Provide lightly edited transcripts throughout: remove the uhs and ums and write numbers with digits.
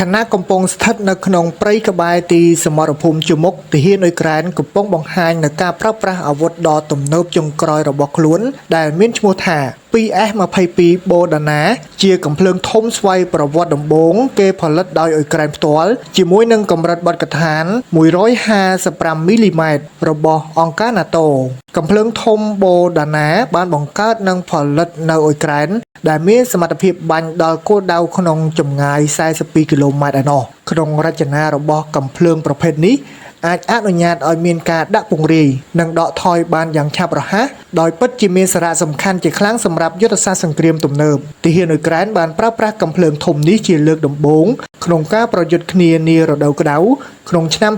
ខណៈកំពុងស្ថិតនៅក្នុងព្រៃក្បែរទីសមរភូមិជួរមុខទាហានអ៊ុយក្រែនកំពុងបង្ហាញនូវការប្រើប្រាស់អាវុធដ៏ទំនើបចុងក្រោយរបស់ខ្លួន ដែលមានឈ្មោះថា 2S22 Bohdana ជាកំភ្លើងធំស្វ័យប្រវត្តិដំបូងគេផលិតដោយអ៊ុយក្រែនផ្ទាល់ជាមួយនឹងកម្រិតបទកឋាន155មីលីម៉ែត្ររបស់អង្គការ NATO កំភ្លើងធំ Bohdana បានបង្កើតនិងផលិតនៅអ៊ុយក្រែន ដែលមានសមត្ថភាពបាញ់ដល់គោលដៅក្នុងចម្ងាយ42គីឡូម៉ែត្រឯណោះក្នុងរចនារបស់កំភ្លើងប្រភេទនេះអាចអនុញ្ញាតឲ្យមានការដាក់ពង្រាយនិងដកថយបានយ៉ាងឆាប់រហ័សដោយពិតជាមានសារៈសំខាន់ជាខ្លាំងសម្រាប់យុទ្ធសាស្ត្រសង្គ្រាមទំនើបទាហានអ៊ុយក្រែនបានប្រើប្រាស់កំភ្លើងធំនេះជាលើកដំបូងក្នុងការប្រយុទ្ធគ្នានារដូវក្តៅក្នុងឆ្នាំ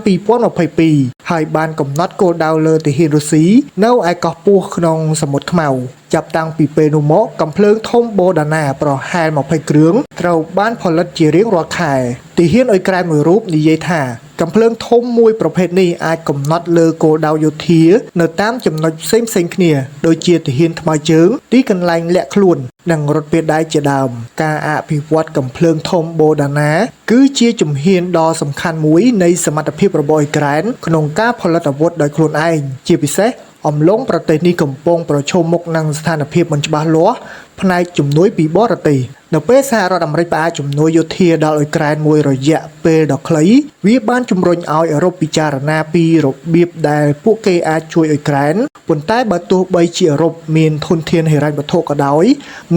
2022ហើយបានកំណត់គោលដៅលើទាហានរុស្ស៊ីនៅឯកោះពស់ក្នុងសមុទ្រខ្មៅចាប់តាំងពីពេលនោះមកកំភ្លើងធំបូដាណាប្រហែល20គ្រឿងត្រូវបានផលិតជារៀងរាល់ខែទាហានអ៊ុយក្រែនមួយរូបនិយាយថាកំភ្លើងធំមួយប្រភេទនេះអាចកំណត់លើគោលដៅយោធានៅតាមចំណុចផ្សេងៗគ្នាដូចជាទាហានថ្មើរជើងទីកន្លែងលាក់ខ្លួននិងរថពាដៃជាដើមការអភិវឌ្ឍកំភ្លើងធំបូដាណាគឺជាជំហានដ៏សំខាន់មួយនៃសមត្ថភាពរបស់អ៊ុយក្រែនក្នុងការផលិតអាវុធដោយខ្លួនឯងជាពិសេសអំឡុងប្រទេសនេះកំពុងប្រឈមមុខនឹងស្ថានភាពមិនច្បាស់លាស់ផ្នែកជំនួយពីបរទេសនៅពេលសហរដ្ឋអាមេរិកផ្អាកជំនួយយោធាដល់អ៊ុយក្រែនមួយរយៈពេលដ៏ខ្លីវាបានជំរុញឲ្យអឺរ៉ុបពិចារណាពីរបៀបដែលពួកគេអាចជួយអ៊ុយក្រែនប៉ុន្តែបើទោះបីជាអឺរ៉ុបមានធនធានហិរញ្ញវត្ថុក៏ដោយ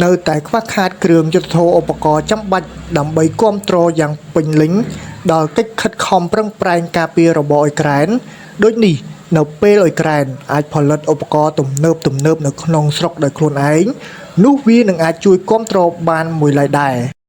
នៅតែខ្វះខាតគ្រឿងយុទ្ធភ័ណ្ឌឧបករណ៍ចាំបាច់ដើម្បីគ្រប់គ្រងយ៉ាងពេញលេញដល់កិច្ចខិតខំប្រឹងប្រែងការពាររបស់អ៊ុយក្រែនដូចនេះនៅពេលអ៊ុយក្រែនអាចផលិតឧបករណ៍ទំនើបទំនើបនៅក្នុងស្រុកដោយខ្លួនឯងនោះវានឹងអាចជួយគ្រប់គ្រងបានមួយឡើយដែរ។